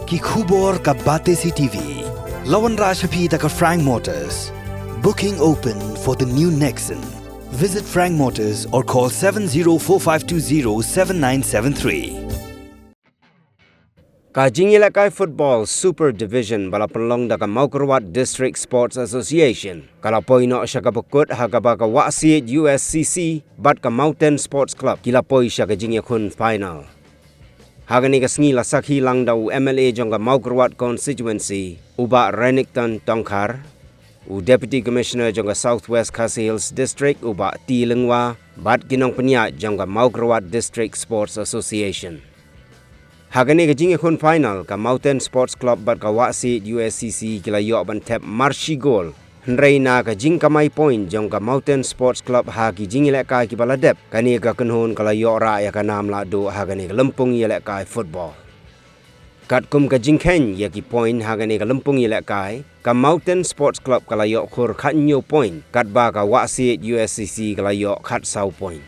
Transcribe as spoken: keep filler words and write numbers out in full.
Ki khubor ka Batesi T V. La wanrah sha phi da ka Frank Motors. Booking open for the new Nexon. Visit Frank Motors or call seven zero four five two zero seven nine seven three. Ka jingïalehkai football Super Division ba la pynlong da ka Mawkyrwat District Sports Association ka la poi noh sha kaba kut, ha kaba ka Wahsiej U S C C bad ka Mountain Sports Club ki la poi sha ka jingïakhun final. Ha kane ka sngi la sakhi lang da u M L A jong ka Mawkyrwat Constituency, u Bah Renikton Tongkhar, u Deputy Commissioner jong ka South West Khasi Hills District, u Bah T Lyngwa, bad ki nongpynïaid jong ka Mawkyrwat District Sports Association. Ha kane ka jingïakhun final, ka Mountain Sports Club bad ka Wahsiej U S C C ki la ïoh ban thep mar shi gol. Hynrei na ka jingkamai point jong ka Mountain Sports Club ha ki jingïalehkai kiba la dep, kane ka kynhun ka la ïoh rah ïa ka nam lahduh ha kane ka lympung ïalehkai football. Katkum ka jingkheiñ ïa ki point ha kane ka lympung ïalehkai, ka Mountain Sports Club ka la ïoh khur khathynñiew point, katba ka Wahsiej U S C C ka la ïoh khatsaw point.